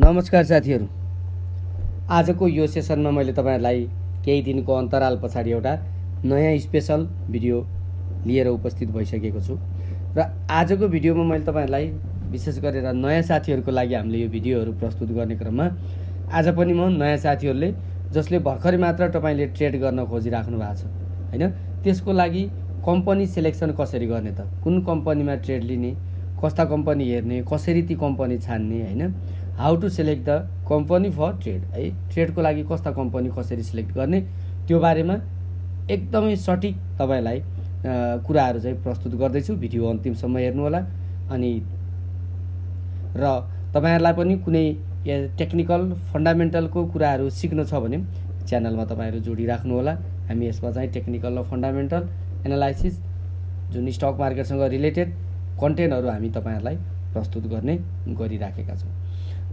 नमस्कार साथीहरू, आजको यो सेसनमा मैले तपाईहरुलाई केही दिनको अन्तराल पछाडि एउटा नयाँ स्पेशल भिडियो लिएर उपस्थित भइसकेको छु र आजको भिडियोमा मैले तपाईहरुलाई विशेष गरेर नयाँ साथीहरुको लागि हामीले यो भिडियोहरु प्रस्तुत गर्ने क्रममा आज पनि म नयाँ साथीहरुले जसले भर्खरै मात्र तपाईले ट्रेड गर्न खोजिराख्नु भएको छ हैन, त्यसको लागि कम्पनी सिलेक्सन कसरी गर्ने त, कुन कम्पनीमा ट्रेड लिने, कस्ता कम्पनी हेर्ने, कसरी ती कम्पनी छान्ने हैन, how to select the company for trade है, ट्रेडको लागि कस्ता कम्पनी कसरी सिलेक्ट गर्ने त्यो बारेमा एकदमै सटिक तपाईलाई कुराहरु चाहिँ प्रस्तुत गर्दैछु। भिडियो अन्तिमसम्म हेर्नु होला अनि र तपाईहरुलाई पनि कुनै टेक्निकल फन्डामेन्टलको कुराहरु सिक्न छ भने च्यानलमा तपाईहरु जोडिराख्नु होला। हामी यसमा चाहिँ टेक्निकल र फन्डामेन्टल एनालाइसिस जुन स्टक मार्केटसँग रिलेटेड कन्टेन्टहरु हामी तपाईहरुलाई प्रस्तुत गर्ने गरिराखेका छौं।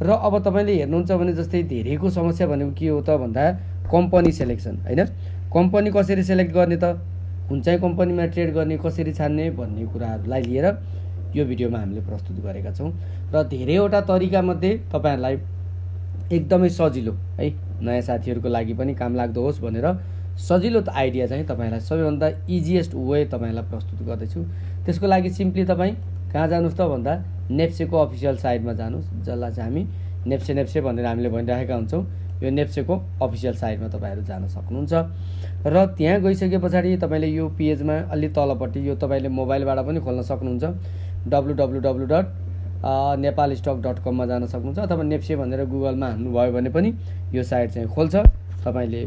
र अब तपाईले हेर्नुहुन्छ भने जस्तै धेरैको समस्या भनेको के हो त भन्दा कम्पनी सिलेक्सन हैन, कम्पनी कसरी सिलेक्ट गर्ने त, कुन चाहिँ कम्पनीमा ट्रेड गर्ने, कसरी छान्ने भन्ने कुराहरुलाई लिएर यो भिडियोमा हामीले प्रस्तुत गरेका छौं। र धेरैवटा तरिका मध्ये तपाईहरुलाई एकदमै सजिलो है, नयाँ साथीहरुको लागि पनि काम लाग्दो होस् भनेर सजिलो आइडिया चाहिँ तपाईहरुलाई सबैभन्दा इजिएस्ट वे तपाईहरुलाई प्रस्तुत गर्दैछु। त्यसको लागि सिम्पली तपाई कहाँ जानुस् त भन्दा नेप्सेको अफिसियल साइटमा जानुस्, जसलाई चाहिँ हामी नेप्से भनेर हामीले भनिरहेका हुन्छौं। यो नेप्सेको अफिसियल साइटमा तपाईहरु जान सक्नुहुन्छ र त्यहाँ गइसके पछाडी तपाईले यो पेजमा अलि तलपट्टि यो तपाईले मोबाइलबाट पनि खोल्न सक्नुहुन्छ, www.nepalstock.com मा जान सक्नुहुन्छ अथवा नेप्से भनेर गुगलमा हाल्नु भयो भने पनि यो साइट चाहिँ खोल्छ। तपाईले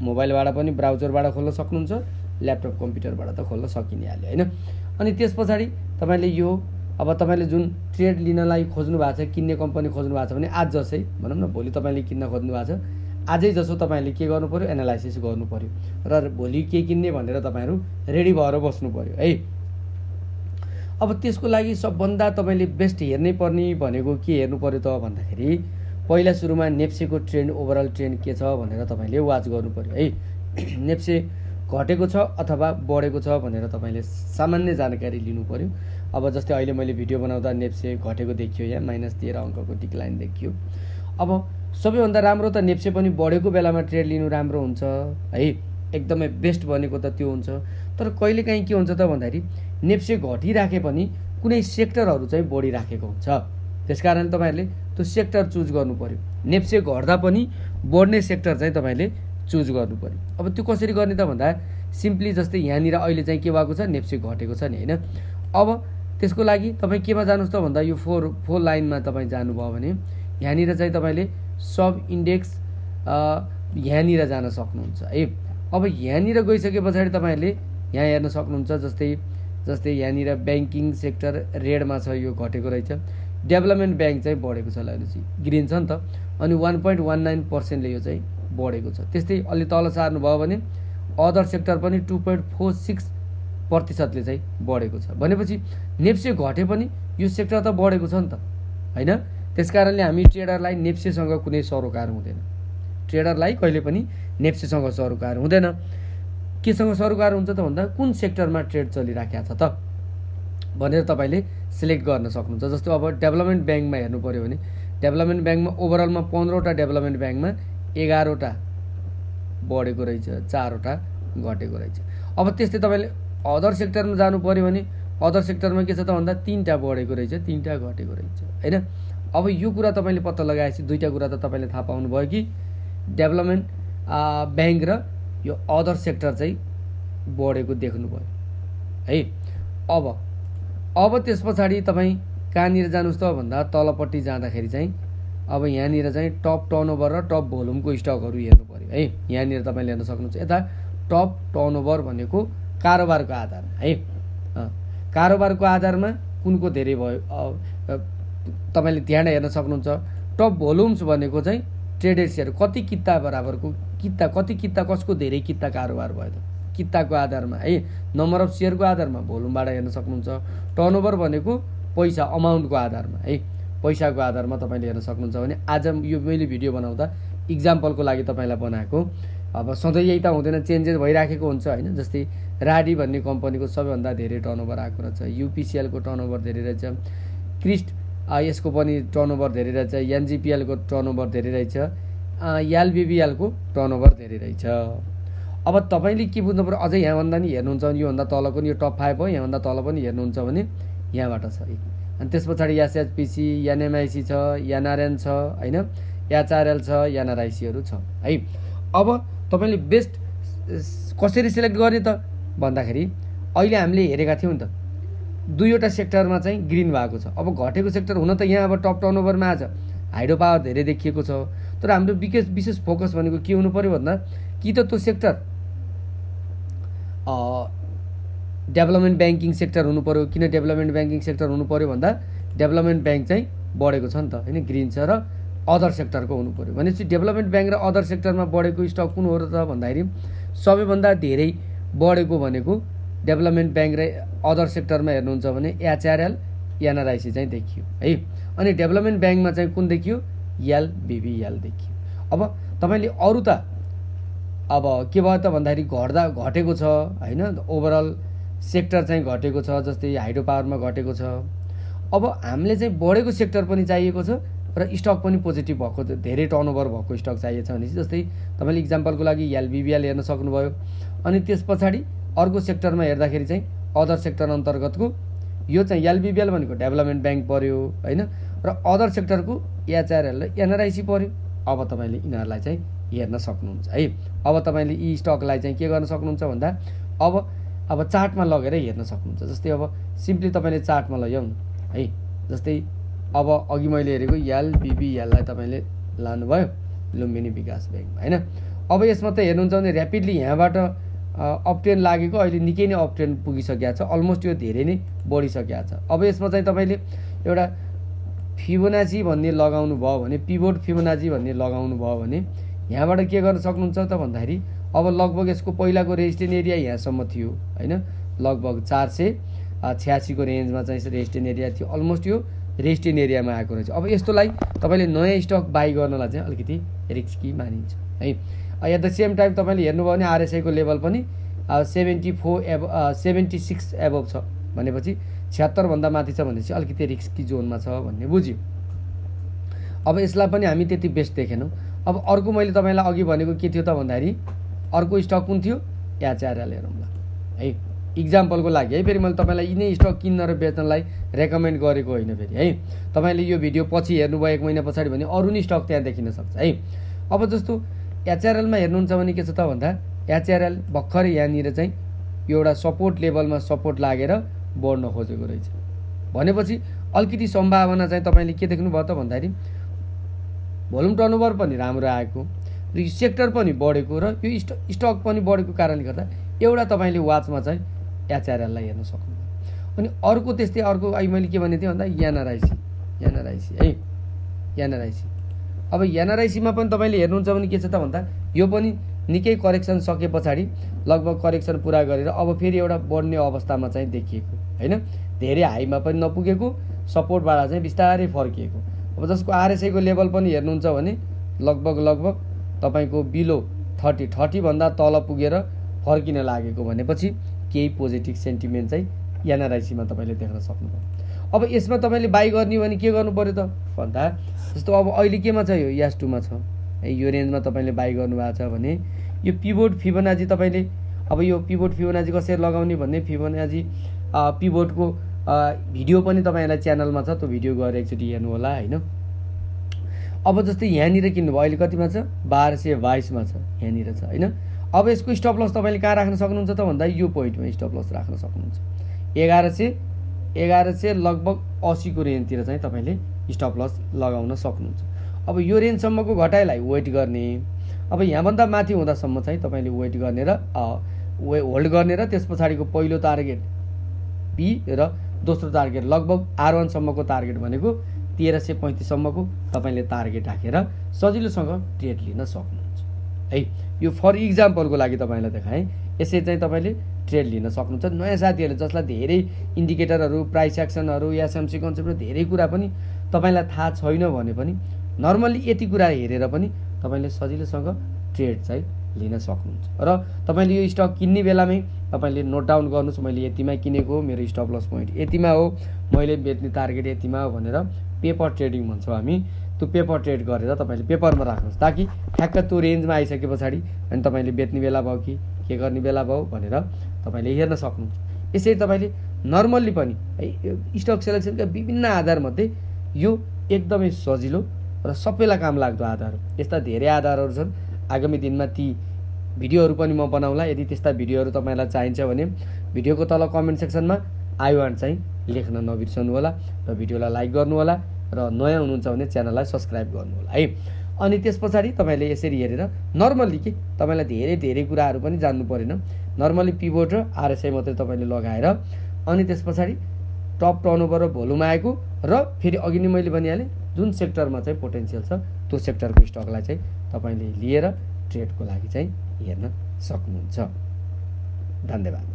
मोबाइलबाट पनि ब्राउजरबाट खोल्न सक्नुहुन्छ, ल्यापटप कम्प्युटरबाट त खोल्न सकिहाल्यो हैन। अनि त्यसपछि तपाईले यो अब तपाईले जुन ट्रेड लिनलाई खोज्नु भएको छ, किन्ने कम्पनी खोज्नु भएको छ भने आज जसै भनौं न भोलि तपाईले किन्न खोज्नु भएको छ, आजै जसो तपाईले के गर्नु पर्यो, एनालाइसिस गर्नु पर्यो र भोलि के किन्ने भनेर तपाईहरु रेडी भएर बस्नु पर्यो है। अब त्यसको लागि सबभन्दा तपाईले बेस्ट हेर्नै पर्ने भनेको के हेर्नु पर्यो त भन्दाखेरि पहिला सुरुमा नेप्सेको ट्रेन्ड, ओभरअल ट्रेन्ड के छ भनेर तपाईले वाच गर्नु पर्यो है। नेप्से घटेको छ अथवा बढेको छ भनेर तपाईले सामान्य जानकारी लिनु पर्यो। अब जस्तै अहिले मैले भिडियो बनाउँदा नेप्से घटेको देखियो, यहाँ -13 अंकको डिक्लाइन देखियो। अब सबैभन्दा राम्रो त नेप्से पनि बढेको बेलामा ट्रेड लिनु राम्रो हुन्छ है, एकदमै बेस्ट भनेको त त्यो हुन्छ। तर कहिलेकाहीँ के हुन्छ त भन्दाखेरि नेप्से घटिराखे पनि कुनै सेक्टरहरु चाहिँ बढिराखेको हुन्छ, त्यसकारण तपाईहरुले त्यो सेक्टर चुज गर्नु पर्यो। नेप्से घट्दा पनि बढ्ने सेक्टर चाहिँ तपाईले चुज गर्नु पर्यो। अब त्यो कसरी गर्ने त भन्दा सिम्पली जस्तै यहाँनिर अहिले चाहिँ के भएको छ, नेप्से घटेको छ नि हैन। अब त्यसको लागि तपाई केमा जानुस् त भन्दा यो फोर लाइनमा तपाई जानुभयो भने यहाँनिर चाहिँ तपाईले सब इन्डेक्स यहाँनिर जान सक्नुहुन्छ है। अब यहाँनिर गइसके पछाडी तपाईहरुले यहाँ हेर्न सक्नुहुन्छ, जस्तै यहाँनिर बैंकिङ सेक्टर रेडमा छ, यो घटेको रहेछ। डेभलपमेन्ट बैंक चाहिँ बढेको छ, हेर्नुस् ग्रीन छ नि त, अनि 1.19% ले यो चाहिँ बढेको छ। त्यस्तै अलि तल सार्नु भयो भने अदर सेक्टर पनि 2.46% ले चाहिँ बढेको छ। भनेपछि नेप्से घटे पनि यो सेक्टर त बढेको छ नि त हैन। त्यसकारणले हामी ट्रेडरलाई नेप्सेसँग कुनै सरोकार हुँदैन, ट्रेडरलाई कहिले पनि नेप्सेसँग सरोकार हुँदैन। केसँग सरोकार हुन्छ त भन्दा कुन सेक्टरमा ट्रेड चलिराखेको छ त भनेर तपाईले सिलेक्ट गर्न सक्नुहुन्छ। जस्तो अब डेभलपमेन्ट बैंकमा हेर्नु पर्यो भने डेभलपमेन्ट बैंकमा ओभरअलमा 15 वटा डेभलपमेन्ट बैंकमा 11 वटा बढेको रहेछ, 4 वटा घटेको रहेछ। अब त्यस्तै तपाईले अदर सेक्टरमा जानु पर्यो भने अदर सेक्टरमा के छ त भन्दा 3 टा बढेको रहेछ, 3 टा घटेको रहेछ हैन। अब यो कुरा तपाईले पत्ता लगाएपछि दुईटा कुरा त तपाईले थाहा पाउनु भयो कि डेभलपमेन्ट बैंक र यो अदर सेक्टर चाहिँ बढेको देख्नु भयो है। अब त्यसपछि तपाई कहाँनिर जानुस् त भन्दा तलपट्टि जाँदाखेरि चाहिँ अब यहाँनिर चाहिँ टप टर्नओभर र टप भोल्युमको स्टकहरु हेर्नु पर्यो है। यहाँनिर तपाईले हेर्न सक्नुहुन्छ, यता टप टर्नओभर भनेको कारोबारको आधारमा है, कारोबारको आधारमा कुनको धेरै भयो तपाईले ध्यान हेर्न सक्नुहुन्छ। टप भोल्युम्स भनेको चाहिँ ट्रेडेड शेयर कति किता बराबरको किता, कति किता कसको धेरै किता कारोबार भयो त, किताको आधारमा है, नम्बर अफ शेयरको आधारमा भोल्युमबाट हेर्न सक्नुहुन्छ। टर्नओभर भनेको पैसा अमाउन्टको आधारमा है, पैसाको आधारमा तपाईले हेर्न सक्नुहुन्छ। भने आज यो मैले भिडियो बनाउँदा इक्जाम्पलको लागि तपाईलाई बनाएको, अब सधैँ यही त हुँदैन, चेन्जेस भइराखेको हुन्छ हैन। जस्तै राडी भन्ने कम्पनीको सबैभन्दा धेरै टर्नओभर आएको रहेछ, यूपीसीएल को टर्नओभर धेरै रहेछ, क्रिस्ट यसको पनि टर्नओभर धेरै रहेछ, एनजिपिएलको टर्नओभर धेरै रहेछ, एलबिबिएलको टर्नओभर धेरै रहेछ। अब तपाईँले के बुझ्नु पऱ्यो, अझै यहाँभन्दा नि हेर्नुहुन्छ भने योभन्दा तलको नि यो टप 5 हो, यहाँभन्दा तल पनि हेर्नुहुन्छ भने यहाँबाट छ। अनि त्यस पछाडि एसएचपिसी, एनएमआइसी छ, एनआरएन छ होइन, एचआरएल छ, एनआरआइसीहरू छ है। अब तपाईँले बेस्ट कसरी सिलेक्ट गर्ने त भन्दाखेरि अहिले हामीले हेरेका थियौँ नि त, 2वटा सेक्टरमा चाहिँ ग्रिन भएको छ। अब घटेको सेक्टर हुन त यहाँ अब टप टर्नओभरमा आज हाइड्रो पावर धेरै देखिएको छ, तर हाम्रो विशेष फोकस भनेको के हुनु पऱ्यो भन्दा कि त त्यो सेक्टर डेभलपमेन्ट ब्याङ्किङ सेक्टर हुनु पऱ्यो। किन डेभलपमेन्ट ब्याङ्किङ सेक्टर हुनु पऱ्यो भन्दा डेभलपमेन्ट ब्याङ्क चाहिँ बढेको छ नि त होइन, ग्रिन छ, र अदर सेक्टरको हुनु पऱ्यो। भनेपछि डेभलपमेन्ट ब्याङ्क र अदर सेक्टरमा बढेको स्टक कुन हो र त भन्दाखेरि सबैभन्दा धेरै बढेको भनेको डेभलपमेन्ट ब्याङ्क र अदर सेक्टरमा हेर्नुहुन्छ भने एचआरएल, एनआरआइसी चाहिँ देखियो है। अनि डेभलपमेन्ट ब्याङ्कमा चाहिँ कुन देखियो, एलबिबिएल देखियो। अब तपाईँले अरू त अब के भयो त भन्दाखेरि घटेको छ होइन, ओभरअल सेक्टर चाहिँ घटेको छ, जस्तै हाइड्रो पावरमा घटेको छ। अब हामीले चाहिँ बढेको सेक्टर पनि चाहिएको छ र स्टक पनि पोजिटिभ भएको, धेरै टर्नओभर भएको स्टक चाहिएको छ भने जस्तै तपाईँले इक्जाम्पलको लागि एलबिबिएल हेर्न सक्नुभयो। अनि त्यस पछाडि अर्को सेक्टरमा हेर्दाखेरि चाहिँ अदर सेक्टर अन्तर्गतको यो चाहिँ एलबिबिएल भनेको डेभलपमेन्ट ब्याङ्क पर्यो होइन, र अदर सेक्टरको एचआरएल र एनआरआइसी पर्यो। अब तपाईँले यिनीहरूलाई चाहिँ हेर्न सक्नुहुन्छ है। अब तपाईँले यी स्टकलाई चाहिँ के गर्न सक्नुहुन्छ भन्दा अब चार्टमा लगेर हेर्न सक्नुहुन्छ। जस्तै अब सिम्पली तपाईँले चार्टमा लैजाउँ है, जस्तै अब अघि मैले हेरेको एलबिबिएललाई तपाईँले लानुभयो लुम्बिनी विकास ब्याङ्कमा होइन। अब यसमा त हेर्नुहुन्छ भने ऱ्यापिडली यहाँबाट अपट्रेन लागेको अहिले निकै नै अपट्रेन पुगिसकेको छ, अलमोस्ट यो धेरै नै बढिसकेको छ। अब यसमा चाहिँ तपाईँले एउटा फिबोनाची भन्ने लगाउनु भयो भने, पिभोट फिबोनाची भन्ने लगाउनु भयो भने यहाँबाट के गर्न सक्नुहुन्छ त भन्दाखेरि अब लगभग यसको पहिलाको रेजिस्टेन्स एरिया यहाँसम्म थियो होइन, लगभग 486 को रेन्जमा चाहिँ रेजिस्टेन्स एरिया थियो, अलमोस्ट यो रेजिस्टेन्स एरियामा आएको रहेछ। अब यस्तोलाई तपाईँले नयाँ स्टक बाई गर्नलाई चाहिँ अलिकति रिस्की मानिन्छ है। एट द सेम टाइम तपाईँले हेर्नुभयो भने आरएसआईको लेभल पनि 76 एबभ छ भनेपछि 76 भन्दा माथि छ भनेपछि अलिकति रिस्की जोनमा छ भन्ने बुझ्यो। अब यसलाई पनि हामी त्यति बेस्ट देखेनौँ। अब अर्को मैले तपाईँलाई अघि भनेको के थियो त भन्दाखेरि अर्को स्टक कुन थियो, एचआरएल हेरौँला है इक्जाम्पलको लागि है। फेरि मैले तपाईँलाई यिनै स्टक किन्न र बेच्नलाई रेकमेन्ड गरेको होइन फेरि है। तपाईँले यो भिडियो पछि हेर्नुभयो 1 महिना पछाडि भने अरू नै स्टक त्यहाँ देखिन सक्छ है। अब जस्तो एचआरएलमा हेर्नुहुन्छ भने के छ त भन्दा एचआरएल भर्खरै यहाँनिर चाहिँ एउटा सपोर्ट लेभलमा सपोर्ट लागेर बढ्न खोजेको रहेछ भनेपछि अलिकति सम्भावना चाहिँ तपाईँले के देख्नुभयो त भन्दाखेरि भोल्युम टर्नओभर पनि राम्रो आएको र सेक्टर पनि बढेको र यो स्टक पनि बढेको कारणले गर्दा एउटा तपाईँले वाचमा चाहिँ एचआरएललाई हेर्न सक्नुहुन्छ। अनि अर्को त्यस्तै अर्को अहिले मैले के भनेको थिएँ भन्दा एनआरआइसी है, एनआरआइसी। अब एनआरआइसीमा पनि तपाईँले हेर्नुहुन्छ भने के छ त भन्दा यो पनि निकै करेक्सन सके पछाडि लगभग करेक्सन पुरा गरेर अब फेरि एउटा बढ्ने अवस्थामा चाहिँ देखिएको होइन, धेरै हाईमा पनि नपुगेको, सपोर्टबाट चाहिँ बिस्तारै फर्किएको। अब जसको आरएसआईको लेभल पनि हेर्नुहुन्छ भने लगभग तपाईँको बिलो 30 भन्दा तल पुगेर फर्किन लागेको भनेपछि केही पोजिटिभ सेन्टिमेन्ट चाहिँ एनआरआइसीमा तपाईँले देख्न सक्नुभयो। अब यसमा तपाईँले बाई गर्ने भने के गर्नु पर्यो त भन्दा जस्तो अब अहिले केमा छ, यो यास2मा छ है, यो रेन्जमा तपाईँले बाई गर्नुभएको छ भने यो पिभोट फिबोनाची तपाईँले अब यो पिभोट फिबोनाची कसरी लगाउने भन्ने फिबोनाची पिभोटको भिडियो पनि तपाईँलाई च्यानलमा छ, त्यो भिडियो गएर एकचोटि हेर्नु होला होइन। अब जस्तै यहाँनिर किन्नुभयो अहिले कतिमा छ, 1222मा छ, यहाँनिर छ होइन। अब यसको स्टप लस तपाईँले कहाँ राख्न सक्नुहुन्छ त भन्दा यो पोइन्टमा स्टप लस राख्न सक्नुहुन्छ। 1100 लगभग 80 को रेन्जतिर चाहिँ तपाईँले स्टप लस लगाउन सक्नुहुन्छ। अब यो रेन्जसम्मको घटाइलाई वेट गर्ने, अब यहाँभन्दा माथि हुँदासम्म चाहिँ तपाईँले वेट गर्ने र होल्ड गर्ने र त्यस पछाडिको पहिलो टार्गेट बी र दोस्रो टार्गेट लगभग R1 सम्मको टार्गेट भनेको 1335 सम्मको तपाईँले टार्गेट राखेर सजिलोसँग ट्रेड लिन सक्नुहुन्छ है। यो फर इक्जाम्पलको लागि तपाईँलाई देखाएँ, यसरी चाहिँ तपाईँले ट्रेड लिन सक्नुहुन्छ। नयाँ साथीहरूले जसलाई धेरै इन्डिकेटरहरू, प्राइस एक्सनहरू, एसएमसी कन्सेप्टहरू धेरै कुरा पनि तपाईँलाई थाहा छैन भने पनि नर्मल्ली यति कुरा हेरेर पनि तपाईँले सजिलोसँग ट्रेड चाहिँ लिन सक्नुहुन्छ। र तपाईँले यो स्टक किन्ने बेलामै तपाईँले नोट डाउन गर्नुहोस्, मैले यतिमा किनेको, मेरो स्टप लस पोइन्ट यतिमा हो, मैले बेच्ने टार्गेट यतिमा हो भनेर पेपर ट्रेडिङ भन्छौँ हामी, त्यो पेपर ट्रेड गरेर तपाईँले पेपरमा राख्नुहोस् ताकि ठ्याक्क त्यो रेन्जमा आइसके पछाडि अनि तपाईँले बेच्ने बेला भयो कि के गर्ने बेला भयो भनेर तपाईँले हेर्न सक्नुहुन्छ। यसरी तपाईँले नर्मल्ली पनि है स्टक सेलेक्सनका विभिन्न आधारमध्ये यो एकदमै सजिलो र सबैलाई काम लाग्दो आधार हो। यस्ता धेरै आधारहरू छन्। आगामी दिनमा ती भिडियोहरू पनि म बनाउला। यदि त्यस्ता भिडियोहरू तपाईँलाई चाहिन्छ भने भिडियोको तल कमेन्ट सेक्सनमा आई वान्ट चाहिँ लेख्न नबिर्सनु होला र भिडियोलाई लाइक गर्नु होला र नयाँ हुनुहुन्छ भने च्यानललाई सब्सक्राइब गर्नु होला है। अनि त्यस पछाडि तपाईँले यसरी हेरेर नर्मल्ली के तपाईँलाई धेरै कुराहरू पनि जान्नु परेन, नर्मल्ली पिभोट र आरएसआई मात्रै तपाईँले लगाएर अनि त्यस पछाडि टप टर्नओभर र भोल्युम आएको र फेरि अघि नै मैले भनिहालेँ जुन सेक्टरमा चाहिँ पोटेन्सियल छ त्यो सेक्टरको स्टकलाई चाहिँ तपाईँले लिएर ट्रेडको लागि चाहिँ हेर्न सक्नुहुन्छ। धन्यवाद।